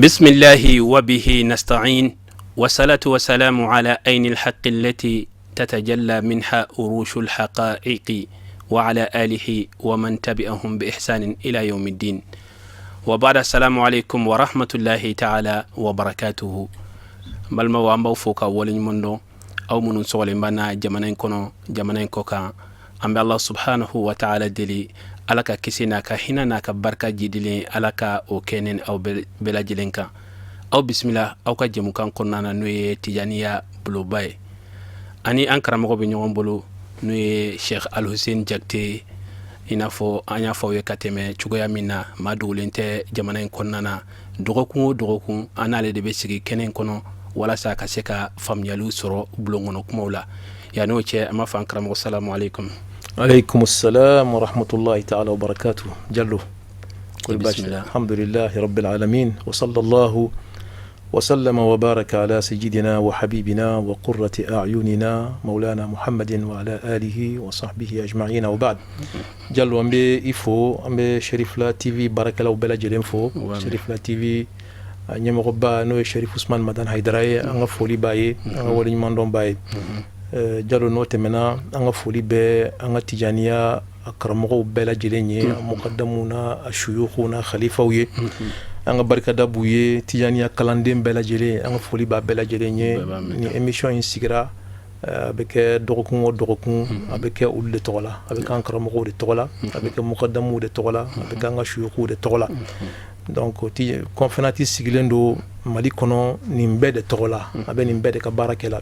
بسم الله وبه نستعين والصلاة والسلام على عين الحق التي تتجلى منها أروش الحقائق وعلى آله ومن تبعهم بإحسان إلى يوم الدين وبعد، السلام عليكم ورحمة الله تعالى وبركاته. Balimaw, an b'aw fo ka waleɲuman dɔn, aw minnu sɔgɔlen b'an na jamana in kɔnɔ, jamana in kɔ kan. An bɛ Allah subhanahu wa ta'ala deli, Ala ka kisi n'a ka hinɛ n'a ka barika jidilen, Ala ka o kɛ ne aw bɛɛ lajɛlen kan. Aw bisimila aw ka jɛmukan kɔnɔna na, n'o ye Tijaniya Bulonba ye. Ani an karamɔgɔ bɛ ɲɔgɔn bolo, n'o ye Sheikh Alhussein Jakite. I n'a fɔ an y'a fɔ aw ye ka tɛmɛ cogoya min na, maa dogolen tɛ jamana in kɔnɔna na. Dɔgɔkun o dɔgɔkun, an n'ale de bɛ sigi kɛnɛ in kɔnɔ walasa ka se ka faamuyaliw sɔrɔ bulon kɔnɔ kumaw la. Yanni o cɛ, an b'a fɔ an karamɔgɔ, salamu aleykum. Aleykum salam wa rahmatullahi ta'ala wa barakatuh. Jallo. Bismillah. Alhamdulillahi rabbil alamin wa sallallahu wa sallama wa baraka ala sayyidina wa habibina wa qurrati a'yunina maulana Muhammadin wa ala alihi wa sahbihi ajma'in, wa ba'd. Jallo, an bɛ i fo, an bɛ Sherifla TV baarakɛlaw bɛɛ lajɛlen fo. Sherifla TV a ɲɛmɔgɔba, n'o ye Sherif Usman Madan Haidara ye, an ka foli b'a ye, an ka waleɲumandɔn b'a ye. Jalo, n'o tɛmɛna, an ka foli bɛ an ka Tijaniya a karamɔgɔw bɛɛ lajɛlen ye, a mukadamu n'a a suyukuw n'a khalifaw ye. An ka barikada b'u ye. Tijaniya kalanden bɛɛ lajɛlen, an ka foli b'a bɛɛ lajɛlen ye. Ni émission in sigira, a bɛ kɛ dɔgɔkun o dɔgɔkun, a bɛ kɛ olu de tɔgɔ la, a bɛ kɛ an karamɔgɔw de tɔgɔ la, a bɛ kɛ mukadamuw de tɔgɔ la, a bɛ kɛ an ka suyukuw de tɔgɔ la. Donc conférence sigilen don Mali kɔnɔ nin bɛɛ de tɔgɔ la, a bɛ nin bɛɛ de ka baara kɛ la.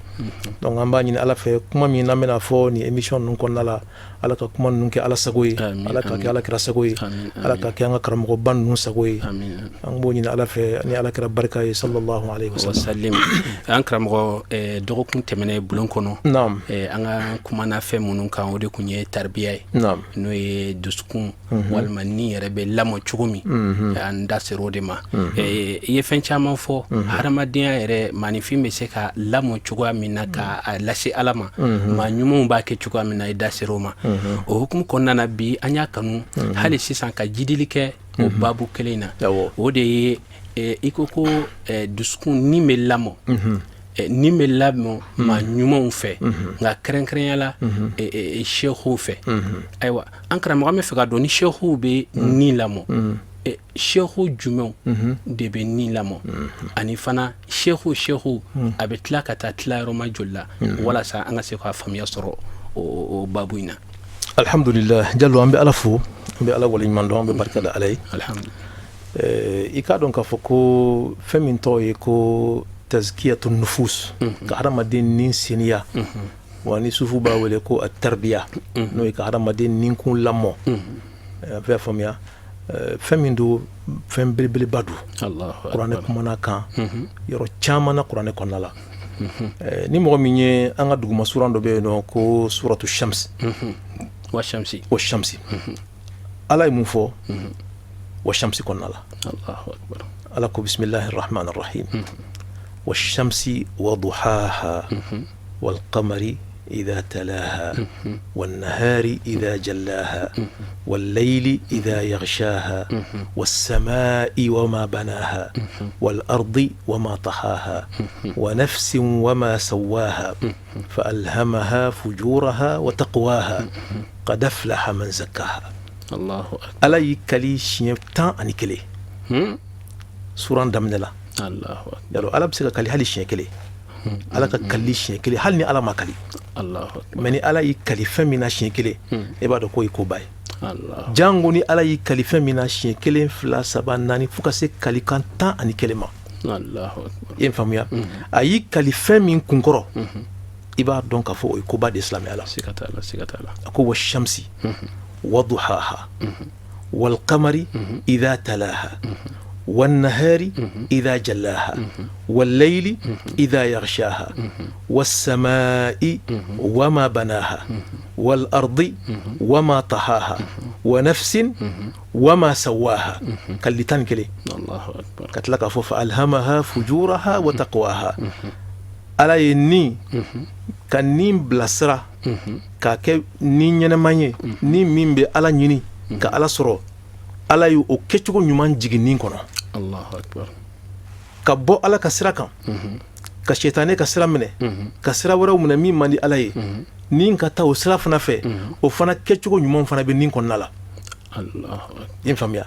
Donc an b'a ɲini Ala fɛ, kuma min n'an bɛna fɔ nin émission ninnu kɔnɔna la, Ala ka kuma ninnu kɛ Ala sago ye, Ala ka kɛ Ala kira sago ye, Ala ka kɛ an ka karamɔgɔba ninnu sago ye. An b'o ɲini Ala fɛ ni Ala kira barika ye, sallallahu alaihi wasallam. An karamɔgɔ, dɔgɔkun tɛmɛnen bulon kɔnɔ, an ka kumana fɛn minnu kan, o de tun ye taribiya ye, n'o ye dusukun walima ni yɛrɛ bɛ lamɔ cogo min. An da sera o de ma. I ye fɛn caman fɔ, hadamadenya yɛrɛ, maaninfin bɛ se ka lamɔ cogoya min na ka a lase Ala ma, maa ɲumanw b'a kɛ cogoya min na, i da sera o ma. O hukumu kɔnɔna na, bi an y'a kanu hali sisan ka jidili kɛ o babu kelen na. O de ye i ko dusukun ni bɛ lamɔ, ni bɛ lamɔ maa ɲumanw fɛ, nka kɛrɛnkɛrɛnya la sehuw fɛ. Ayiwa, an karamɔgɔ, an bɛ fɛ ka dɔn ni sehuw bɛ ni lamɔ, sehu jumɛnw de bɛ ni lamɔ, ani fana sehu a bɛ tila ka taa tila yɔrɔma joli la, walasa an ka se ka faamuya sɔrɔ o babu in na. Alhamdulillah, Jalo, an bɛ Ala fo, an bɛ Ala waleɲuman dɔn, an bɛ barika da Ala ye. I k'a dɔn k'a fɔ ko fɛn min tɔgɔ ye ko tazkiyatu nufus, ka hadamaden ni seniya, wa ni sufu b'a wele ko a tarbiya, n'o ye ka hadamaden ninkun lamɔ. A bɛ faamuya, fɛn min don, fɛn belebeleba don. Kuranɛ kumana kan yɔrɔ caman na kuranɛ kɔnɔna la. Ni mɔgɔ min ye an ka duguma suran dɔ bɛ yen nɔ ko suratu Shams. Wa shamsi. Wa shamsi, Ala ye mun fɔ wa shamsi kɔnɔna la? Ala ko: bismillahi rahmani rahim, wa shamsi wa duhaha wal qamari idha talaha wan nahari idha jallaha wal layli idha yaghshaha was samai wama banaha wal ardi wama tahaha wa nafsin wama sawaha fa alhamaha fujuraha wa taqwaha qad aflaha man zakkaha. Ala y'i kali siɲɛ 11 suran daminɛ la. Yalo, Ala bɛ se ka kali hali siɲɛ kelen. Ala ka kali siɲɛ kelen, hali ni Ala ma kali, mais ni Ala y'i kali fɛn min na siɲɛ kelen, e b'a dɔn k'o ye koba ye. Jango ni Ala y'i kali fɛn min na siɲɛ kelen, fila, saba, naani, fo ka se kalikan 11 ma. I ye faamuya? A y'i kali fɛn min kunkɔrɔ, i b'a dɔn k'a fɔ o ye koba de silamɛya la. A ko: wa shamsi wa duhaha wal qamari idha talaha wan nahari idha jallaha wal layli idha yaghshaha was samai wama banaha wal ardi wama tahaha wa nafsin wama sawaha. Kali 11, ka tila k'a fɔ: fa alhamaha fujuraha wa taqwaha. Ala ye ni ka ni bilasira k'a kɛ ni ɲɛnɛman ye, ni min bɛ Ala ɲini ka Ala sɔrɔ. Ala ye o kɛcogo ɲuman jigin nin kɔnɔ. Ka bɔ Ala ka sira kan, ka sitanɛ ka sira minɛ, ka sira wɛrɛw minɛ min man di Ala ye, ni ka taa o sira fana fɛ, o fana kɛcogo ɲuman fana bɛ nin kɔnɔna la. I ye faamuya?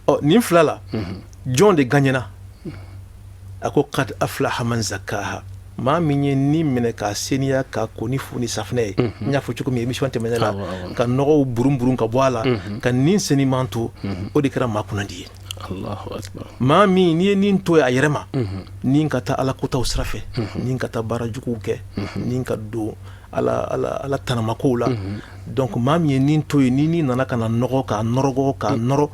Ɔ, nin fila la, jɔn de gagnera? A ko qad aflaha man zakkaha. Maa min ye ni minɛ k'a seniya, k'a ko ni fu ni safinɛ ye, n y'a fɔ cogo min émission tɛmɛnen la, ka nɔgɔw burun burun ka bɔ a la, ka nin seniman to, o de kɛra maa kunnandi ye. Maa min n'i ye nin to a yɛrɛ ma, ni ka taa Ala kotaw sira fɛ, ni ka taa baara juguw kɛ, ni ka don Ala Ala Ala tanamakow la, donc maa min ye nin to yen, ni nana ka na nɔgɔ k'a nɔrɔgɔ k'a nɔrɔ,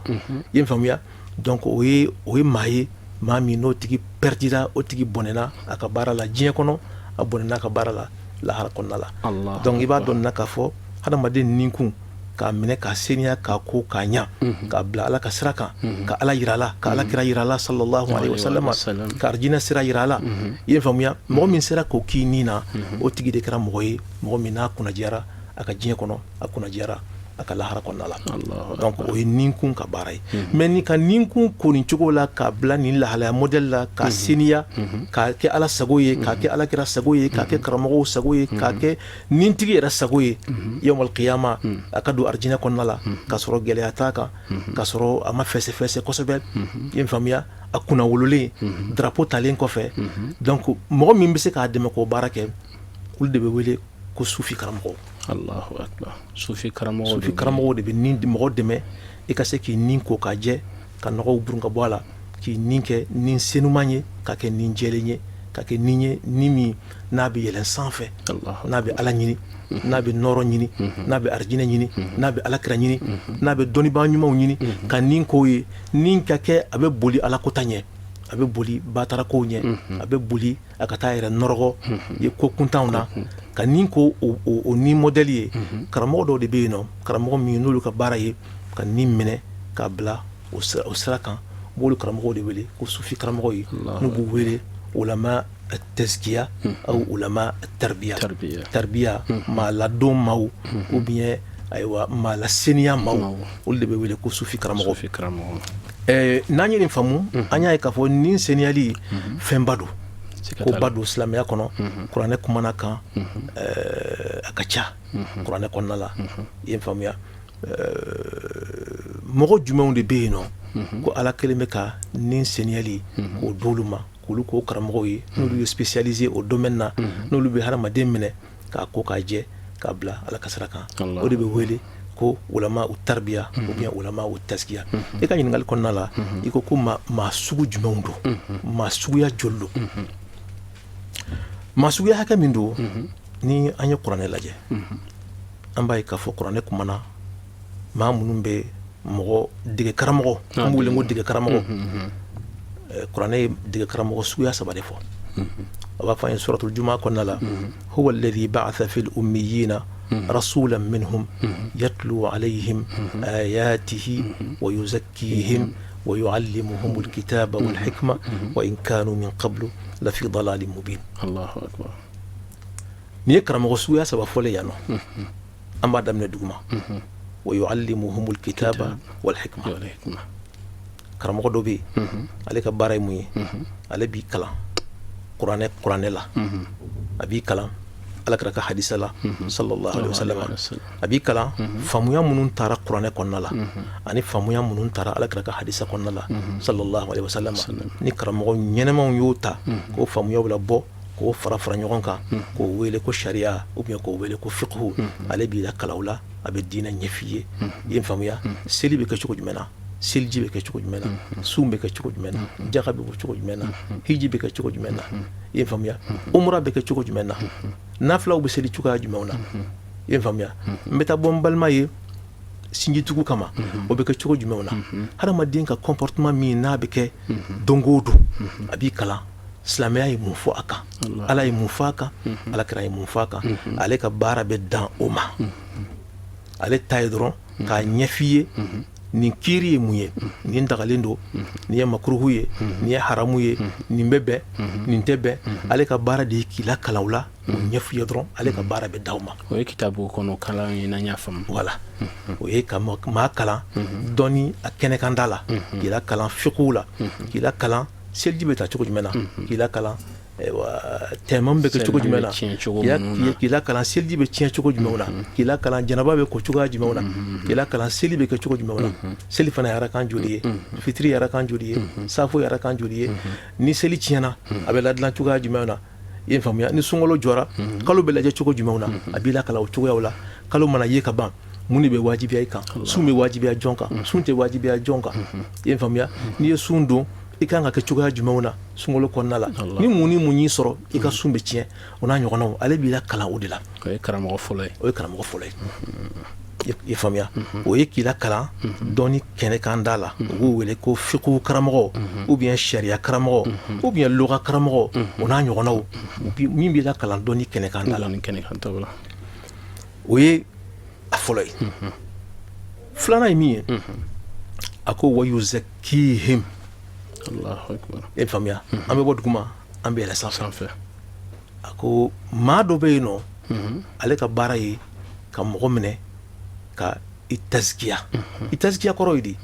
i ye faamuya? Donc o ye maa ye, maa min n'o tigi perdira, o tigi bɔnɛna a ka baara la diɲɛ kɔnɔ, a bɔnɛna a ka baara la lahara kɔnɔna la. Donc i b'a dɔn na k'a fɔ hadamaden ninkun, k'a minɛ k'a seniya, k'a ko k'a ɲa, k'a bila Ala ka sira kan, ka Ala yira la, ka Ala kira yira la, sallallahu alaihi wasallam, ka arijinɛ sira yira la, i ye faamuya? Mɔgɔ min sera k'o k'i ni na, o tigi de kɛra mɔgɔ ye, mɔgɔ min n'a kunnadiyara a ka diɲɛ kɔnɔ, a kunnadiyara a ka lahara kɔnɔna la. Donc o ye ninkun ka baara ye. Mais ni ka ninkun ko nin cogo la, k'a bila nin lahalaya modèle la, k'a seniya, k'a kɛ Ala sago ye, k'a kɛ Ala kira sago ye, k'a kɛ karamɔgɔw sago ye, k'a kɛ nintigi yɛrɛ sago ye, yawmal qiyama a ka don arijinɛ kɔnɔna la k'a sɔrɔ gɛlɛya t'a kan, k'a sɔrɔ a ma fɛsɛfɛsɛ kosɛbɛ, i ye faamuya? A kunna wololen, drapeau talen kɔfɛ, donc mɔgɔ min bɛ se k'a dɛmɛ k'o baara kɛ, olu de bɛ wele ko sufi karamɔgɔ. Allahu akbar! Sufi karamɔgɔ. Sufi karamɔgɔw de bɛ ni mɔgɔ dɛmɛ i ka se k'i nin ko k'a jɛ, ka nɔgɔw burun ka bɔ a la, k'i nin kɛ nin senuman ye, ka kɛ nin jɛlen ye, ka kɛ nin ye, ni min n'a bɛ yɛlɛn sanfɛ, n'a bɛ Ala ɲini, n'a bɛ nɔrɔ ɲini, n'a bɛ arijinɛ ɲini, n'a bɛ Ala kira ɲini, n'a bɛ dɔnnibaa ɲumanw ɲini, ka nin k'o ye, nin ka kɛ a bɛ boli Ala kota ɲɛ, a bɛ boli batarakow ɲɛ, a bɛ boli a ka taa yɛrɛ nɔrɔgɔ ye ko kuntanw na, ka nin ko o ni modèle ye. Karamɔgɔ dɔw de bɛ yen nɔ, karamɔgɔ min n'olu ka baara ye ka nin minɛ k'a bila o sira kan, u b'olu karamɔgɔw de wele ko sufi karamɔgɔ ye, n'u b'u wele ulama tazkiya aw ulama tarbiya. Tarbiya, maa ladon maaw, ou bien ayiwa, maa laseniya maaw, olu de bɛ wele ko sufi karamɔgɔ. N'an ye nin faamu, an y'a ye k'a fɔ nin seniyali fɛnba don, koba don silamɛya kɔnɔ. Kuranɛ kumana kan, a ka ca kuranɛ kɔnɔna la, i ye faamuya? Mɔgɔ jumɛnw de bɛ yen nɔ ko Ala kelen bɛ ka nin seniyali k'o d'olu ma, k'olu k'o karamɔgɔw ye, n'olu ye spécialisé o domaine na, n'olu bɛ hadamaden minɛ k'a ko k'a jɛ, k'a bila Ala ka sira kan? O de bɛ wele ko ulama u tarbiya ou bien ulama u taskiya. I ka ɲininkali kɔnɔna la, i ko ko maa sugu jumɛnw don, maa suguya joli don, maa suguya hakɛ min don. Ni an ye kuranɛ lajɛ, an b'a ye k'a fɔ kuranɛ kumana maa minnu bɛ mɔgɔ dege karamɔgɔ, an b'u wele ko dege karamɔgɔ. Kuranɛ ye dege karamɔgɔ suguya saba de fɔ. A b'a fɔ an ye suratul juma kɔnɔna la: huwa alladhi ba'atha fil ummiyina rasulan minhum yatlu alayhim ayatihi wa yuzakkihim wa yuallimuhum alkitaba wal hikma wa in kanu min qablu lafi dalalin mubin. Allahu akbar! Nin ye karamɔgɔ suguya saba fɔlen yan nɔ. An b'a daminɛ duguma: wa yuallimuhum alkitaba wal hikma. Karamɔgɔ dɔ bɛ yen, ale ka baara ye mun ye? Ale b'i kalan kuranɛ la, a b'i kalan Ala kira ka hadisa la, sallallahu alaihi wasallam, a b'i kalan faamuya minnu taara kuranɛ kɔnɔna la ani faamuya minnu taara Ala kira ka hadisa kɔnɔna la, sallallahu alaihi wasallam. Ni karamɔgɔ ɲɛnɛmaw y'o ta k'o faamuyaw la bɔ, k'o fara fara ɲɔgɔn kan, k'o wele ko sariya ou bien k'o wele ko fiqhu, ale b'i la kalan o la, a bɛ diinɛ ɲɛf'i ye. I ye faamuya? Seli bɛ kɛ cogo jumɛn na? Seliji bɛ kɛ cogo jumɛn na? Sun bɛ kɛ cogo jumɛn na? Jaka bɛ bɔ cogo jumɛn na? Hiji bɛ kɛ cogo jumɛn na? I ye faamuya? Umra bɛ kɛ cogo jumɛn na? Nafilaw bɛ seli cogoya jumɛnw na? I ye faamuya? N bɛ taa bɔ n balima ye sinjitugu kama, o bɛ kɛ cogo jumɛnw na? Hadamaden ka comportement min n'a bɛ kɛ don o don, a b'i kalan silamɛya ye mun fɔ a kan, Ala ye mun fɔ a kan, Ala kira ye mun fɔ a kan. Ale ka baara bɛ dan o ma. Ale ta ye dɔrɔn k'a ɲɛf'i ye nin kiiri ye mun ye, nin dagalen don, nin ye makuruhu ye, nin ye haramu ye, nin bɛ bɛn, nin tɛ bɛn. Ale ka baara de ye k'i lakalan o la, o ɲɛf'i ye dɔrɔn. Ale ka baara bɛ d'aw ma. O ye kitabu kɔnɔ kalan ye, n'an y'a faamu. Voilà, o ye ka maa kalan dɔnni a kɛnɛkanda la, k'i lakalan fiqhu la, k'i lakalan Seliji bɛ ta cogo jumɛn na, k'i lakalan tɛmam bɛ kɛ cogo jumɛn na, k'i lakalan seliji bɛ tiɲɛ cogo jumɛn na, k'i lakalan janaba bɛ ko cogoya jumɛn na, k'i lakalan seli bɛ kɛ cogo jumɛn na, seli fana ye arakan joli ye, fitiri ye arakan joli ye, safo ye arakan joli ye, ni seli tiɲɛna a bɛ ladilan cogoya jumɛn na. I ye faamuya? Ni sunkalo jɔra, kalo bɛ lajɛ cogo jumɛn na, a b'i lakalan o cogoyaw la. Kalo mana ye ka ban, mun de bɛ wajibiya i kan? Sun bɛ wajibiya jɔn kan? Sun tɛ wajibiya jɔn kan? I ye faamuya? N'i ye sun don, i kan ka kɛ cogoya jumɛnw na sunkalo kɔnɔna la? Ni mun ni mun y'i sɔrɔ, i ka sun bɛ tiɲɛ, o n'a ɲɔgɔnnaw, ale b'i lakalan o de la. O ye karamɔgɔ fɔlɔ ye. O ye karamɔgɔ fɔlɔ ye. I ye faamuya? O ye k'i lakalan dɔnni kɛnɛkan da la. U b'u wele ko fiqhu karamɔgɔ ou bien sariya karamɔgɔ ou bien luga karamɔgɔ, o n'a ɲɔgɔnnaw, min b'i lakalan dɔnni kɛnɛkan da la. O ye a fɔlɔ ye. Filanan ye min ye, a ko wa yuzakkihim. E faamuya? An bɛ bɔ duguma, an bɛ yɛlɛ sanfɛ. A ko maa dɔ bɛ yen nɔ, ale ka baara ye ka mɔgɔ minɛ ka i tazikiya. I tazikiya kɔrɔ ye di?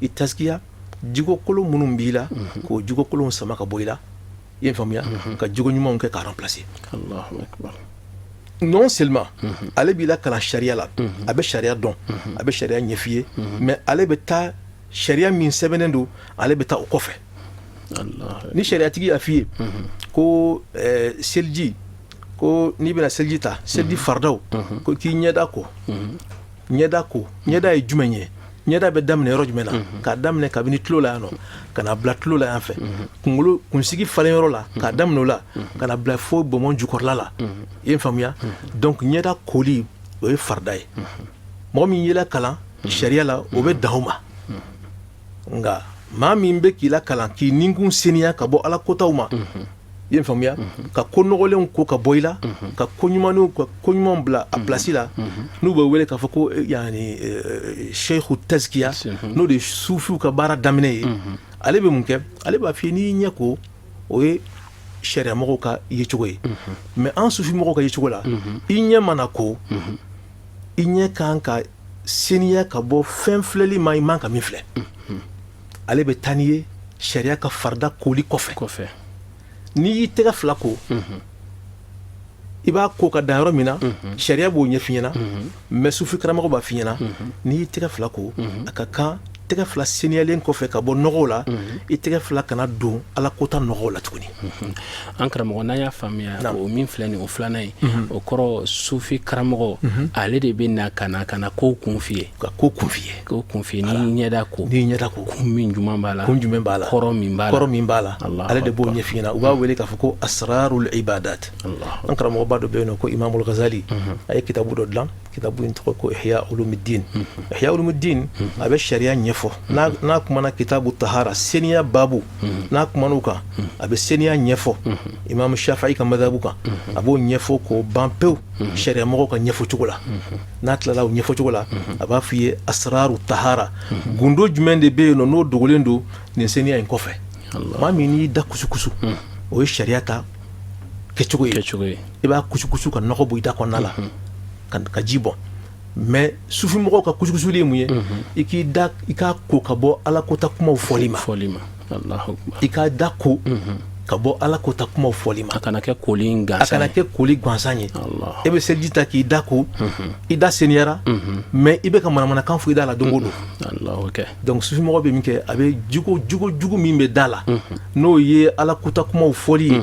I tazikiya, jogo kolon minnu b'i la, k'o jogo kolonw sama ka bɔ i la. I ye faamuya? Ka jogo ɲumanw kɛ k'a remplacer. Non seulement ale b'i lakalan sariya la, a bɛ sariya dɔn, a bɛ sariya ɲɛf'i ye, mais ale bɛ taa sariya min sɛbɛnnen don, ale bɛ taa o kɔfɛ. Ni sariyatigi y'a f'i ye ko seliji, ko n'i bɛna seliji ta, seliji faridaw, ko k'i ɲɛda ko, ɲɛda ko, ɲɛda ye jumɛn ye? Ɲɛda bɛ daminɛ yɔrɔ jumɛn na? K'a daminɛ kabini tulo la yan nɔ ka na bila tulo la yan fɛ, kunkolo kunsigi falen yɔrɔ la, k'a daminɛ o la ka na bila fo bɔnbɔn jukɔrɔla la. I ye faamuya? Donc ɲɛda koli, o ye farida ye. Mɔgɔ min y'i lakalan sariya la, o bɛ dan o ma. Nka maa min bɛ k'i lakalan k'i ninkun seniya ka bɔ ala kotaw ma, i ye faamuya, ka ko nɔgɔlenw ko ka bɔ i la, ka ko ɲumanw, ka ko ɲumanw bila a place la, n'u bɛ wele k'a fɔ ko yani sheikhu tazkiya, n'o de ye sufiw ka baara daminɛ ye, ale bɛ mun kɛ? Ale b'a f'i ye n'i ɲɛ ko, o ye sariyamɔgɔw ka yecogo ye, mais an sufimɔgɔw ka yecogo la, i ɲɛ mana ko, i ɲɛ kan ka seniya ka bɔ fɛn filɛli ma i man ka min filɛ. Ale bɛ taa n'i ye sariya ka farida koli kɔfɛ. N'i y'i tɛgɛ fila ko, i b'a ko ka dan yɔrɔ min na, sariya b'o ɲɛf'i ɲɛna, mais sufi karamɔgɔ b'a f'i ɲɛna, n'i y'i tɛgɛ fila ko, a ka kan tɛgɛ fila seniyalen kɔfɛ ka bɔ nɔgɔw la, i tɛgɛ fila kana don ala kota nɔgɔw la tuguni. An karamɔgɔ, n'an y'a faamuya, o min filɛ nin, o filanan ye, o kɔrɔ sufi karamɔgɔ, ale de bɛ na ka na ko kun f'i ye. Ka ko kun f'i ye. Ko kun f'i ye, n'i ɲɛda ko, n'i ɲɛda ko, kun min jumɛn b'a la, kun jumɛn b'a la, kɔrɔ min b'a la, kɔrɔ min b'a la, ale de b'o ɲɛf'i ɲɛna. U b'a wele k'a fɔ ko asrarul ibadat. An karamɔgɔba dɔ bɛ yen nɔ ko Imamul Ghazali, a ye kitabu dɔ dilan, kitabu in tɔgɔ ko Ihya Ulumuddin. Ihya Ulumuddin, a bɛ sariya ɲɛfɔ. N'a kumana kitabu tahara, seniya babu, n'a kuman'o kan, a bɛ seniya ɲɛfɔ Imam Shafi'i ka madhabu kan. A b'o ɲɛfɔ k'o ban pewu sariya mɔgɔw ka ɲɛfɔ cogo la. N'a tilala o ɲɛfɔ cogo la, a b'a f'i ye asraru tahara, gundo jumɛn de bɛ yen nɔ n'o dogolen don nin seniya in kɔfɛ. Maa min n'i da kusukusu, o ye sariya ta kɛcogo ye, i b'a kusukusu ka nɔgɔ bɔ i da kɔnɔna la ka ji bɔn. Mais sufi mɔgɔw ka kusukusuli ye mun ye? I k'i da, i k'a ko ka bɔ ala kota kumaw fɔli ma. I k'a da ko ka bɔ ala kota kumaw fɔli ma. A kana kɛ koli gansan. A kana kɛ koli gansan ye. E bɛ seliji ta k'i da ko, i da seniyara, mais i bɛ ka manamanakan fɔ i da la don o don. Donc sufi mɔgɔ bɛ min kɛ, a bɛ jogo jugu min bɛ da la, n'o ye ala kota kumaw fɔli ye,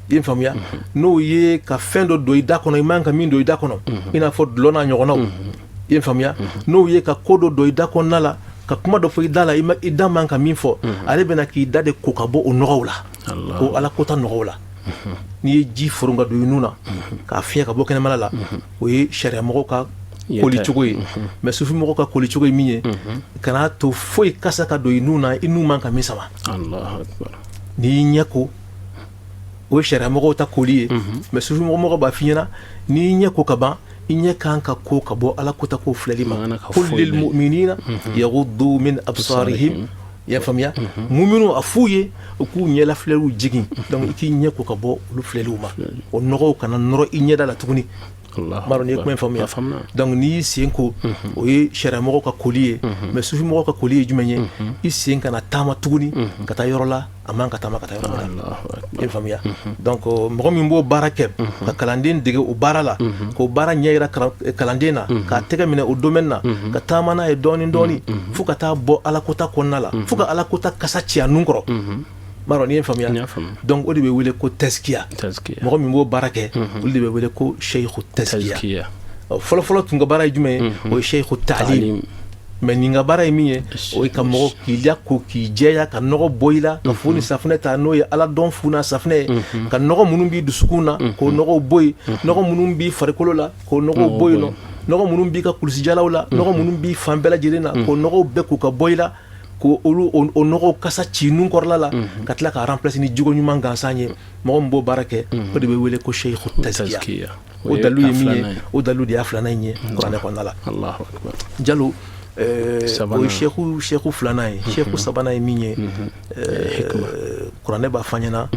i ye faamuya, n'o ye ka fɛn dɔ don i da kɔnɔ i man ka min don i da kɔnɔ, i n'a fɔ dɔlɔ n'a ɲɔgɔnnaw, i ye faamuya, n'o ye ka ko dɔ don i da kɔnɔna la, ka kuma dɔ fɔ i da la i da man ka min fɔ, ale bɛna k'i da de ko ka bɔ o nɔgɔw la, o ala kota nɔgɔw la. N'i ye ji foron ka don i nun na k'a fiɲɛ ka bɔ kɛnɛmana la, o ye sariya mɔgɔw ka koli cogo ye. Mais sufi mɔgɔw ka koli cogo ye min ye, kan'a to foyi kasa ka don i nun na i nun man ka min sama. N'i y'i ɲɛ ko, o ye sariya mɔgɔw ta koli ye. Mais sufi mɔgɔ b'a f'i ɲɛna, n'i y'i ɲɛ ko ka ban, i ɲɛ kan ka ko ka bɔ ala kota ko filɛli ma. Qul lil mu'minina yaghuddu min absarihim. I y'a faamuya? Muminu, a f'u ye u k'u ɲɛla filɛliw jigin. Donc i k'i ɲɛ ko ka bɔ olu filɛliw ma, o nɔgɔw kana nɔrɔ i ɲɛda la tuguni. M'a dɔn n'i ye kuma in faamuya. Donc n'i y'i sen ko, o ye sariyamɔgɔw ka koli ye, mais sufimɔgɔw ka koli ye jumɛn ye? I sen kana taama tuguni ka taa yɔrɔ la a man ka taama ka taa yɔrɔ min na. I ye faamuya? Donc mɔgɔ min b'o baara kɛ, ka kalanden dege o baara la, k'o baara ɲɛ yira kalanden na, k'a tɛgɛ minɛ o domaine na, ka taama n'a ye dɔɔni dɔɔni fo ka taa bɔ alakota kɔnɔna la, fo ka alakota kasa ci a nun kɔrɔ. M'a dɔn n'i ye faamuya. Donc o de bɛ wele ko tɛsikiya. Mɔgɔ min b'o baara kɛ, olu de bɛ wele ko seyiku tɛsikiya. Fɔlɔfɔlɔ tun ka baara ye jumɛn ye? O ye seyiku taalim. Mais nin ka baara ye min ye, o ye ka mɔgɔ k'i la ko k'i jɛya, ka nɔgɔ bɔ i la, ka fu ni safunɛ ta, n'o ye ala dɔn fu n'a safunɛ ye, ka nɔgɔ minnu b'i dusukun na, k'o nɔgɔw bɔ yen, nɔgɔ minnu b'i farikolo la, k'o nɔgɔw bɔ yen nɔ, nɔgɔ minnu b'i ka kulusijalaw la, nɔgɔ minnu b'i fan bɛɛ lajɛlen na, k'o nɔgɔw bɛɛ k'u ka bɔ i la, ko olu o nɔgɔw kasa ci nun kɔrɔla la, ka tila k'a remplacer ni jogo ɲuman gansan ye. Mɔgɔ min b'o baara kɛ, o de bɛ wele ko seyiku tɛsikiya. O dalu ye min ye, o dalu de y'a filanan in ye kuranɛ kɔnɔna la. Jalo, o ye seku filanan ye. Seku sabanan ye min ye, kuranɛ b'a fɔ an ɲɛna: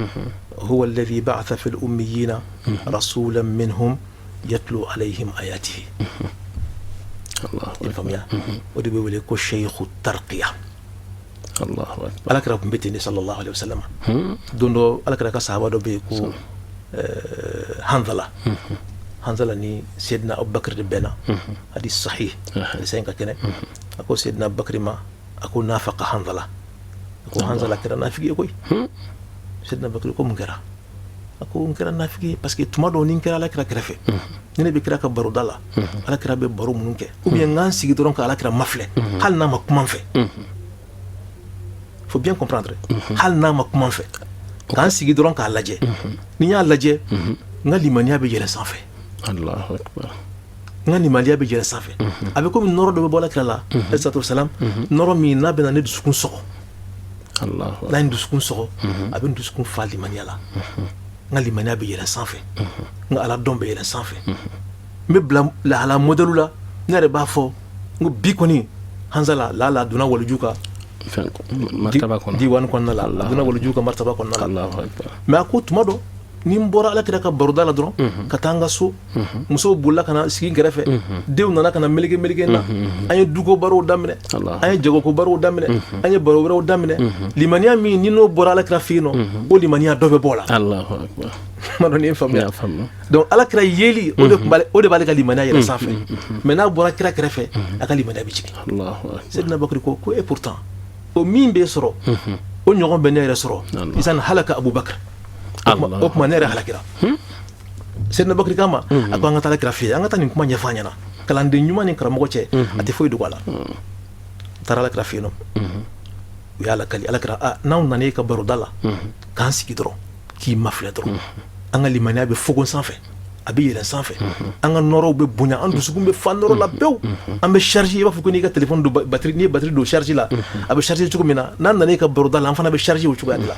huwa alladhi ba'atha fil ummiyina rasulan minhum yatlu alayhim ayatihi. I faamuya? O de bɛ wele ko seyiku tarkiya. Ala kira tun bɛ ten de, sallallahu alaihi wasallam. Don dɔ, ala kira ka sahaba dɔ bɛ yen ko Hanzala. Hanzala ni Seydina Abubakar de bɛnna. Hadis sahih, hadisa in ka kɛnɛ. A ko Seydina Abubakar ma, a ko nafaqa Hanzala, a ko Hanzala kɛra nafigi ye koyi. Seydina Abubakar ko mun kɛra? A ko n kɛra nafigi ye parce que tuma dɔw, ni n kɛra ala kira kɛrɛfɛ, ni ne bɛ kira ka baroda la, ala kira bɛ baro minnu kɛ, ou bien n k'an sigi dɔrɔn ka ala kira mafilɛ, hali n'a ma kuma n fɛ, faut bien comprendre, hali n'a ma kuma n fɛ, k'an sigi dɔrɔn k'a lajɛ, ni n y'a lajɛ, n ka limaniya bɛ yɛlɛ sanfɛ. N ka limaniya bɛ yɛlɛ sanfɛ. A bɛ komi nɔrɔ dɔ bɛ bɔ ala kira la, alayhi salam, nɔrɔ min n'a bɛ na ne dusukun sɔgɔ. N'a ye n dusukun sɔgɔ, a bɛ n dusukun fa limaniya la. N ka limaniya bɛ yɛlɛ sanfɛ, n ka ala dɔn bɛ yɛlɛ sanfɛ, n bɛ bila lahala modèle la. Ne yɛrɛ b'a fɔ n ko bi kɔni Hanzala la donna waliju ka diwani kɔnɔna la, a donna waliju ka martaba kɔnɔna la. Mais a ko tuma dɔ, ni n bɔra ala kira ka baroda la dɔrɔn ka taa n ka so, musow bolila ka na sigi n kɛrɛfɛ, denw nana ka na meleke meleke n na, an ye duko barow daminɛ, an ye jagoko barow daminɛ, an ye baro wɛrɛw daminɛ, limaniya min ni n'o bɔra ala kira fɛ yen nɔ, o limaniya dɔ bɛ bɔ o la. Ma dɔn n'i ye faamuya. Donc ala kira yeli, o de tun b'ale, o de b'ale ka limaniya yɛlɛ sanfɛ. Mais n'a bɔra kira kɛrɛfɛ, a ka limaniya bɛ jigin. Seydina Bakari ko et pourtant o min b'e sɔrɔ, o ɲɔgɔn bɛ ne yɛrɛ sɔrɔ. Isan halaka Abubakar, o tuma ne yɛrɛ halakira. Seydina Bakari k'a ma, a ko an ka taa kira fɛ yen, an ka taa nin kuma ɲɛfɔ a ɲɛna. Kalanden ɲuman ni karamɔgɔ cɛ, a tɛ foyi dogo a la. A taara ala kira fɛ yen nɔ, u y'a lakali ala kira: a n'anw nana e ka baroda la k'an sigi dɔrɔn k'i mafilɛ dɔrɔn, an ka limaniya bɛ fogon sanfɛ, a bɛ yɛlɛn sanfɛ, an ka nɔrɔw bɛ bonya, an dusukun bɛ fa nɔrɔ la pewu, an bɛ charge, i b'a fɔ ko n'i ka téléphone don batterie, n'i ye batterie don charge la, a bɛ charge cogo min na, n'an nana e ka baroda la, an fana bɛ charge o cogoya de la.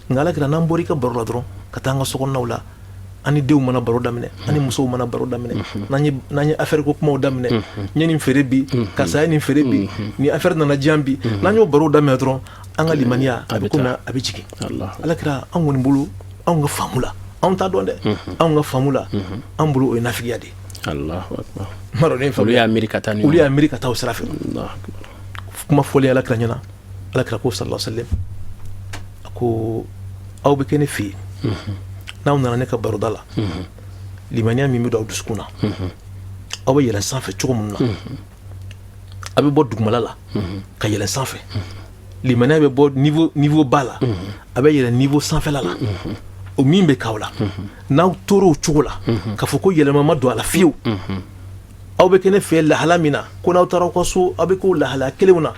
Nka ala kira, n'an bɔra i ka baro la dɔrɔn ka taa an ka sokɔnɔnaw la, an ni denw mana baro daminɛ, an ni musow mana baro daminɛ, n'an ye affaire ko kumaw daminɛ, n ye nin feere bi, karisa ye nin feere bi, ni affaire nana diyan bi, n'an y'o baro daminɛ dɔrɔn, an ka limaniya a bɛ komi a bɛ jigin. Ala kira, an kɔni bolo, anw ka faamu la, anw t'a dɔn dɛ, anw ka faamu la, an bolo o ye nafigiya de ye. Olu y'a miiri ka taa olu y'a miiri ka taa o sira fɛ. Kuma fɔlen ala kira ɲɛna, ala kira ko sallallahu alaihi wasallam, a ko aw bɛ kɛ ne fɛ yen, n'aw nana ne ka baroda la, limaniya min bɛ don aw dusukun na, aw bɛ yɛlɛn sanfɛ cogo min na, a bɛ bɔ dugumala la ka yɛlɛn sanfɛ, limaniya bɛ bɔ niveau ba la, a bɛ yɛlɛn niveau sanfɛla la, o min bɛ k'aw la, n'aw tora o cogo la, k'a fɔ ko yɛlɛma ma don a la fiyewu, aw bɛ kɛ ne fɛ lahala min na, ko n'aw taara aw ka so, aw bɛ k'o lahala kelenw na.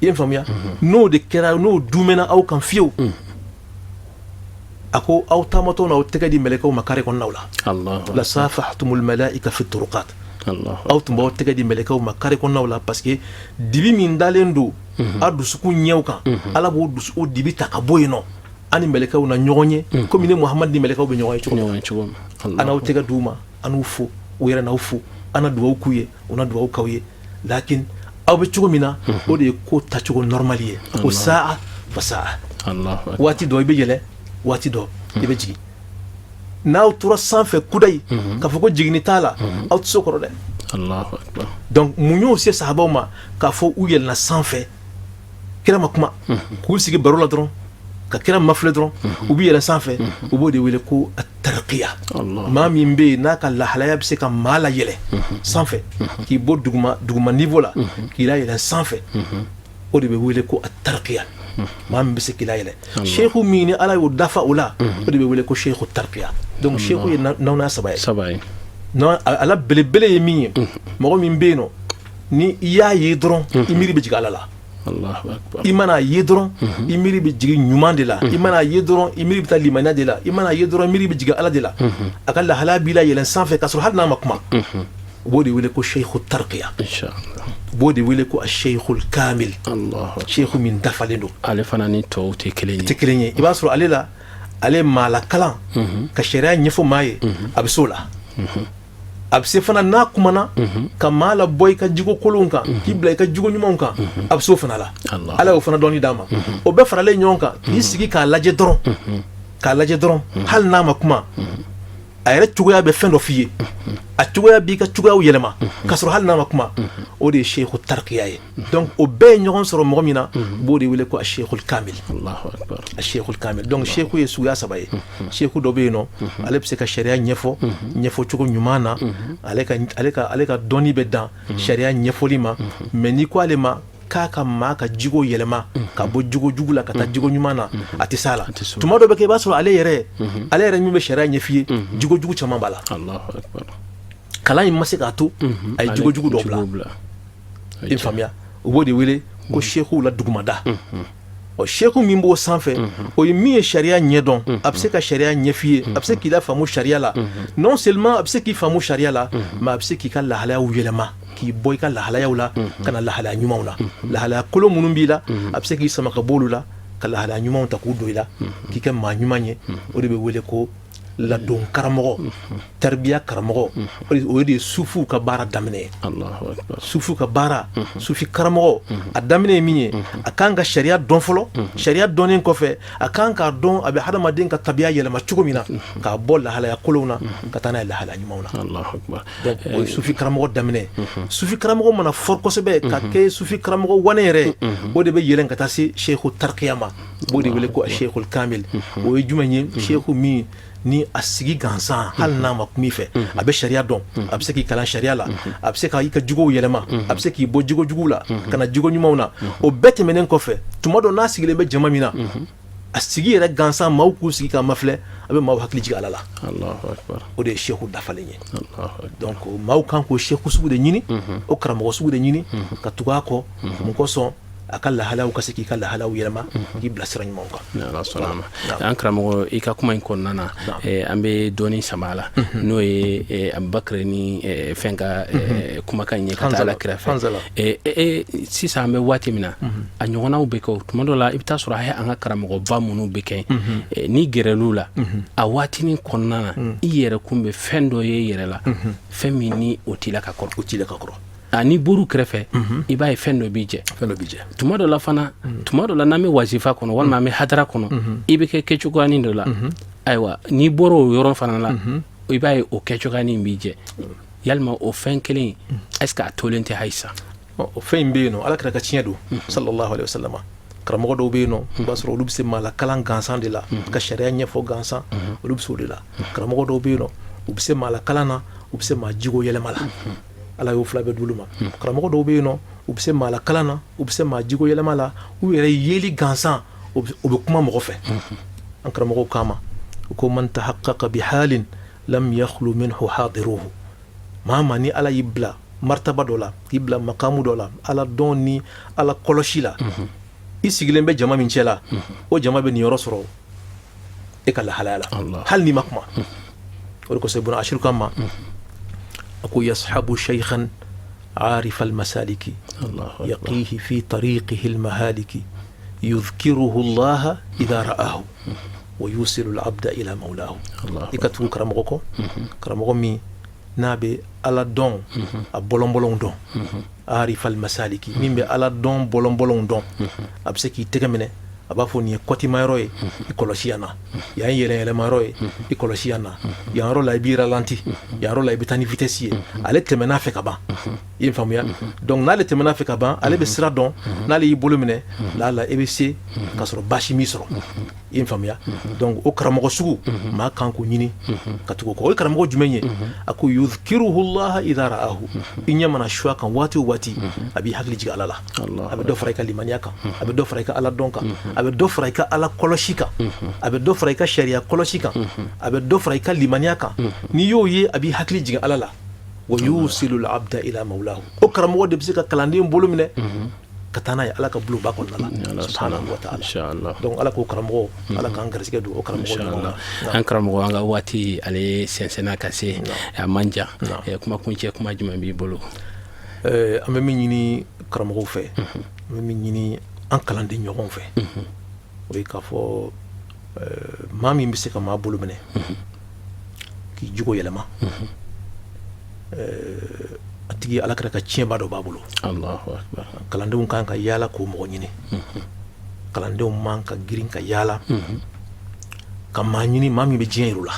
I ye n faamuya? N'o de kɛra, n'o dumɛna aw kan fiyewu, a ko aw taamatɔ n'aw tɛgɛ di mɛlɛkɛw ma kare kɔnɔnaw la. La safahtumul malaika fi turuqat, aw tun b'aw tɛgɛ di mɛlɛkɛw ma kare kɔnɔnaw la, parce que dibi min dalen don aw dusukun ɲɛw kan, ala b'o dusu o dibi ta ka bɔ yen nɔ, an ni mɛlɛkɛw na ɲɔgɔn ye komi ne Muhamadu ni mɛlɛkɛw bɛ ɲɔgɔn ye cogo min. An n'aw tɛgɛ d'u ma, an n'u fo, u yɛrɛ n'aw fo, an na dugawu k'u ye, u na dugawu k'aw ye. Lakin aw bɛ cogo min na, o de ye ko tacogo normal ye. A ko saa fa saa, waati dɔ i bɛ yɛlɛ, waati dɔ i bɛ jigin. N'aw tora sanfɛ kudayi k'a fɔ ko jiginni t'a la, aw tɛ s'o kɔrɔ dɛ. Donc mun y'o se sahabaw ma k'a fɔ u yɛlɛnna sanfɛ, kira ma kuma, k'u sigi baro la dɔrɔn, ka kira mafilɛ dɔrɔn, u bɛ yɛlɛn sanfɛ? U b'o de wele ko tarakiya. Maa min bɛ yen n'a ka lahalaya bɛ se ka maa layɛlɛ sanfɛ, k'i bɔ duguma duguma niveau la k'i layɛlɛn sanfɛ, o de bɛ wele ko tarakiya. Maa min bɛ se k'i layɛlɛ, seku min ni Ala y'o dafa o la, o de bɛ wele ko seku tarakiya. Donc seku ye nawna saba ye. A la belebele ye min ye, mɔgɔ min bɛ yen nɔ ni i y'a ye dɔrɔn, i miiri bɛ jigin Ala la. I mana ye dɔrɔn, i miiri bɛ jigin ɲuman de la. I mana ye dɔrɔn, i miiri bɛ taa limaniya de la. I mana ye dɔrɔn, i miiri bɛ jigin Ala de la. A ka lahalaya b'i layɛlɛn sanfɛ k'a sɔrɔ hali n'a ma kuma. U b'o de wele ko seku tarakiya, u b'o de wele ko seyikul kamil, seku min dafalen don. Ale fana ni tɔw tɛ kelen ye. Tɛ kelen ye. I b'a sɔrɔ ale la, ale maa lakalan ka sariya ɲɛfɔ maa ye, a bɛ s'o la. A bɛ se fana, n'a kumana, ka maa labɔ i ka jogo kolonw kan k'i bila i ka jogo ɲumanw kan, a bɛ s'o fana la. Ala y'o fana dɔnni d'a ma. O bɛɛ faralen ɲɔgɔn kan, k'i sigi k'a lajɛ dɔrɔn, k'a lajɛ dɔrɔn, hali n'a ma kuma, a yɛrɛ cogoya bɛ fɛn dɔ f'i ye, a cogoya b'i ka cogoyaw yɛlɛma k'a sɔrɔ hali n'a ma kuma, o de ye seku tarakiya ye. Donc o bɛɛ ye ɲɔgɔn sɔrɔ mɔgɔ min na, u b'o de wele ko a sekul kamil, a sekul kamil. Donc seku ye suguya saba ye. Seku dɔ bɛ yen nɔ, ale bɛ se ka sariya ɲɛfɔ ɲɛfɔ cogo ɲuman na, ale ka dɔnni bɛ dan sariya ɲɛfɔli ma. Mais n'i ko ale ma k'a ka maa ka jogo yɛlɛma ka bɔ jogo jugu la ka taa jogo ɲuman na, a tɛ s'a la. Tuma dɔ bɛ kɛ, i b'a sɔrɔ ale yɛrɛ min bɛ sariya ɲɛf'i ye, jogo jugu caman b'a la. Kalan in ma se k'a to a ye jogo jugu dɔ bila. I faamuya? U b'o de wele ko sekuw la dugumada. Ɔ, seku min b'o sanfɛ, o ye min ye sariya ɲɛdɔn, a bɛ se ka sariya ɲɛf'i ye, a bɛ se k'i la faamu sariya la. Non seulement a bɛ se k'i faamu sariya la, mais a bɛ se k'i ka lahalayaw yɛlɛma, k'i bɔ i ka lahalayaw la ka na lahalaya ɲumanw na. Lahalaya kolon minnu b'i la, a bɛ se k'i sama ka bɔ olu la ka lahalaya ɲumanw ta k'u don i la, k'i kɛ maa ɲuman ye. O de bɛ wele ko ladon karamɔgɔ, taribiya karamɔgɔ. O de ye sufuw ka baara daminɛ ye. Sufu ka baara, sufi karamɔgɔ, a daminɛ ye min ye, a kan ka sariya dɔn fɔlɔ. Sariya dɔnnen kɔfɛ, a kan k'a dɔn a bɛ hadamaden ka tabiya yɛlɛma cogo min na, k'a bɔ lahalaya kolonw na ka taa n'a ye lahalaya ɲumanw na. Donc o ye sufi karamɔgɔ daminɛ. Sufi karamɔgɔ mana fort kosɛbɛ ka kɛ sufi karamɔgɔ wane yɛrɛ, o de bɛ yɛlɛn ka taa se seku tarikiya ma. U b'o de wele ko sekul kamil. O ye jumɛn ye? Seku min ni a sigi gansan, hali n'a ma kuma i fɛ, a bɛ sariya dɔn, a bɛ se k'i kalan sariya la, a bɛ se ka i ka jogow yɛlɛma, a bɛ se k'i bɔ jogo jugu la ka na jogo ɲumanw na. O bɛɛ tɛmɛnen kɔfɛ, tuma dɔ n'a sigilen bɛ jama min na, a sigi yɛrɛ gansan, maaw k'u sigi k'a mafilɛ, a bɛ maaw hakili jigin Ala la. O de ye seku dafalen ye. Donc maaw kan k'o seku sugu de ɲini, o karamɔgɔ sugu de ɲini ka tugu a kɔ. Mun kosɔn? A ka lahalaw ka se k'i ka lahalaw yɛlɛma, k'i bila sira ɲumanw kan. Ala sɔnna a ma. An karamɔgɔ, i ka kuma in kɔnɔna na, an bɛ dɔɔni sama a la, n'o ye Abubakar ni fɛn ka kumakan ye ka taa Ala kira fɛ. Sisan an bɛ waati min na, a ɲɔgɔnnaw bɛ kɛ. Tuma dɔ la, i bɛ taa sɔrɔ a ye an ka karamɔgɔba minnu bɛ kɛ, n'i gɛrɛl'u la a waatinin kɔnɔna na, i yɛrɛ kun bɛ fɛn dɔ ye i yɛrɛ la, fɛn min ni o t'i la ka kɔrɔ. O t'i la ka kɔrɔ. A n'i bɔr'u kɛrɛfɛ, i b'a ye fɛn dɔ b'i jɛ. Fɛn dɔ b'i jɛ. Tuma dɔ la fana, tuma dɔ la, n'an bɛ wazifa kɔnɔ walima an bɛ hadara kɔnɔ, i bɛ kɛ kɛcogoyanin dɔ la. Ayiwa, n'i bɔra o yɔrɔ fana la, i b'a ye o kɛcogoyanin b'i jɛ. Yalima o fɛn kelen, est ce que a tolen tɛ halisa? O fɛn in bɛ yen nɔ, Ala kira ka tiɲɛ don, sallallahu alaihi wasallam. Karamɔgɔ dɔw bɛ yen nɔ, i b'a sɔrɔ olu bɛ se maa lakalan gansan de la, ka sariya ɲɛfɔ gansan, olu bɛ se o de la. Karamɔgɔ dɔw bɛ yen nɔ, u bɛ se maa lakalan na, u bɛ se maa jogo yɛlɛma la. Ala y'o fila bɛɛ d'olu ma. Karamɔgɔ dɔw bɛ yen nɔ, u bɛ se maa lakalan na, u bɛ se maa jogo yɛlɛma la. U yɛrɛ yeli gansan, o bɛ kuma mɔgɔ fɛ. An karamɔgɔw kama u ko: man tahaqqaqa bi halin lam yakhlu minhu hadiruhu. Maa ma ni Ala y'i bila martaba dɔ la, k'i bila makamu dɔ la, Ala dɔn ni Ala kɔlɔsi la, i sigilen bɛ jama min cɛ la, o jama bɛ niyɔrɔ sɔrɔ e ka lahalaya la, hali n'i ma kuma. O de kosɔn Ibn Ashir kama a ko: yashabu shaykhan عارف المسالك يقيه في طريقه المهالك يذكره الله إذا رآه ويوصل العبد إلى مولاه. I ka tugu karamɔgɔ kɔ, karamɔgɔ min n'a bɛ Ala dɔn, a bɔlɔnbɔlɔnw dɔn, arifal masaliki, min bɛ Ala dɔn bɔlɔnbɔlɔnw dɔn, a bɛ se k'i tɛgɛ minɛ. A b'a fɔ nin ye kɔtima yɔrɔ ye, i kɔlɔsi yan na, yan ye yɛlɛyɛlɛma yɔrɔ ye, i kɔlɔsi yan na, yan yɔrɔ la i b'i ralenti, yan yɔrɔ la i bɛ taa ni vitesse ye. Ale tɛmɛn'a fɛ ka ban. I ye faamuya? Donc n'ale tɛmɛn'a fɛ ka ban, ale bɛ sira dɔn. N'ale y'i bolo minɛ, la e bɛ se ka sɔrɔ baasi m'i sɔrɔ. I ye faamuya? Donc o karamɔgɔ sugu, maa kan k'o ɲini ka tugu o kɔ. O ye karamɔgɔ jumɛn ye? A ko yudhkiruhu llaha idha ra'ahu. I ɲɛ mana su a kan waati o waati, a b'i hakili jigin Ala la. A bɛ dɔ fara i ka limaniya kan, a bɛ dɔ fara i ka Ala dɔn kan, a bɛ dɔ fara i ka Ala kɔlɔsi kan, a bɛ dɔ fara i ka sariya kɔlɔsi kan, a bɛ dɔ fara i ka limaniya kan. N'i y'o ye, a b'i hakili jigin Ala la. Wa yusilu al-abda ila mawlahu. O karamɔgɔ de bɛ se ka kalanden bolo minɛ ka taa n'a ye Ala ka bulonba kɔnɔna la, subhanahu wa ta'ala. Donc Ala k'o karamɔgɔ, Ala k'an garisɛgɛ don o karamɔgɔ ɲumanw na. An karamɔgɔ, an ka waati ale sɛnsɛnna ka se a man jan. Kuma kuncɛ kuma jumɛn b'i bolo? An bɛ min ɲini karamɔgɔw fɛ, an bɛ min ɲini an kalanden ɲɔgɔnw fɛ, o ye k'a fɔ maa min bɛ se ka maa bolo minɛ k'i jogo yɛlɛma, a tigi Ala kɛra ka tiɲɛba dɔ b'a bolo. Allahu akbar. Kalandenw kan ka yaala k'o mɔgɔ ɲini. Kalandenw man ka girin ka yaala ka maa ɲini, maa min bɛ diɲɛ yir'u la.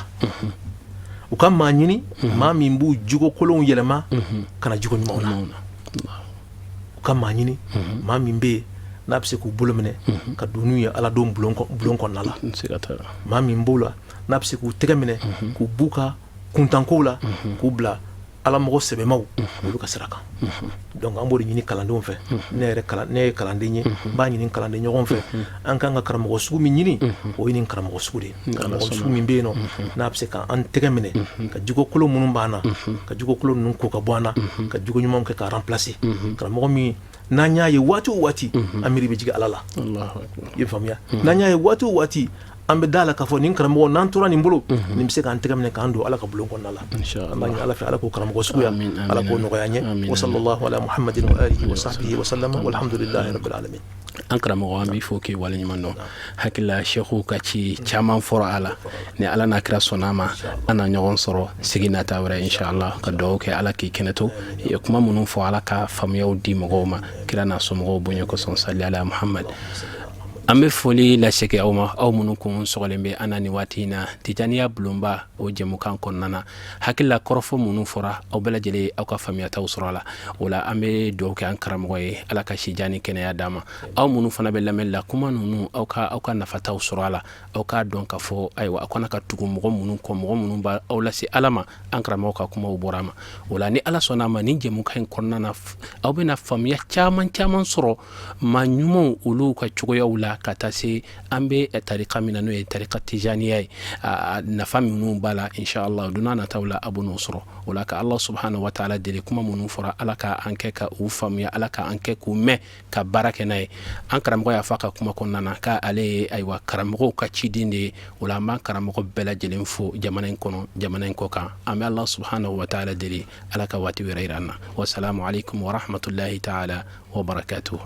U ka maa ɲini, maa min b'u jogo kolonw yɛlɛma ka na jogo ɲumanw na. U ka maa ɲini, maa min bɛ yen n'a bɛ se k'u bolo minɛ ka don n'u ye Ala don bulon kɔnɔna la. Maa min b'o la n'a bɛ se k'u tɛgɛ minɛ k'u b'u ka kuntankow la k'u bila Ala mɔgɔ sɛbɛmaw olu ka sira kan. Donc an b'o de ɲini kalandenw fɛ. Ne yɛrɛ, ne ye kalanden ye, n b'a ɲini kalanden ɲɔgɔn fɛ. An kan ka karamɔgɔ sugu min ɲini, o ye nin karamɔgɔ sugu de ye. Karamɔgɔ sugu min bɛ yen nɔ n'a bɛ se k'an tɛgɛ minɛ ka jogo kolon minnu b'an na, ka jogo kolon ninnu ko ka bɔ an na, ka jogo ɲumanw kɛ ka remplacer. Karamɔgɔ min n'an y'a ye waati o waati, an miiri bɛ jigin Ala la. I ye faamuya? N'an y'a ye waati o waati, an bɛ da la k'a fɔ nin karamɔgɔ, n'an tora nin bolo, nin bɛ se k'an tɛgɛ minɛ k'an don Ala ka bulon kɔnɔna la. An b'a ɲini Ala fɛ, Ala k'o karamɔgɔ suguya, Ala k'o nɔgɔya an ye. Wa sallallahu ala muhammadin wa alihi wa sahbihi wa sallama, walhamdulillahi rabbil alamin. An karamɔgɔ, an b'i fo k'i waleɲuman dɔn. Hakilila seku ka ci caman fɔra a la. Ni Ala n'a kira sɔnna a ma, an na ɲɔgɔn sɔrɔ sigi nata wɛrɛ, inshallah. Ka dugawu kɛ, Ala k'i kɛnɛ to. I ye kuma minnu fɔ, Ala ka faamuyaw di mɔgɔw ma, kira n'a somɔgɔw bonya kosɔn. Sali ala muhammad. An bɛ foli lasegin aw ma, aw minnu kun sɔgɔlen bɛ an na nin waati in na Tijaniya bulonba o jɛmukan kɔnɔna na. Hakilila kɔrɔfɔ minnu fɔra, aw bɛɛ lajɛlen aw ka faamuyataw sɔrɔ a la. O la, an bɛ dugawu kɛ an karamɔgɔ ye, Ala ka sijan ni kɛnɛya d'a ma. Aw minnu fana bɛ lamɛnni la, kuma ninnu, aw ka nafataw sɔrɔ a la. Aw k'a dɔn k'a fɔ, ayiwa, aw kana ka tugu mɔgɔ minnu kɔ, mɔgɔ minnu b'a aw lase Ala ma, an karamɔgɔ ka kumaw bɔra a ma. O la, ni Ala sɔnna a ma, nin jɛmukan in kɔnɔna na, aw bɛna faamuya caman caman sɔrɔ maa ɲumanw olu ka cogoyaw la, ka taa se an bɛ tarika min na, n'o ye tarika tijaniya ye, nafa minnu b'a la, inshallah, don nataw la a b'o sɔrɔ. O la, ka Ala subhanahu wa taala deli, kuma minnu fɔra, Ala ka an kɛ ka u faamuya, Ala ka an kɛ k'u mɛn ka baara kɛ n'a ye. An karamɔgɔ y'a fɔ a ka kuma kɔnɔna na k'ale ye, ayiwa, karamɔgɔw ka ciden de ye. O la, an b'an karamɔgɔ bɛɛ lajɛlen fo, jamana in kɔnɔ, jamana in kɔ kan. An bɛ Ala subhanahu wa taala deli, Ala ka waati wɛrɛ yira an na. Wasalamu alaikum wa rahmatullahi taala wa barakatuh.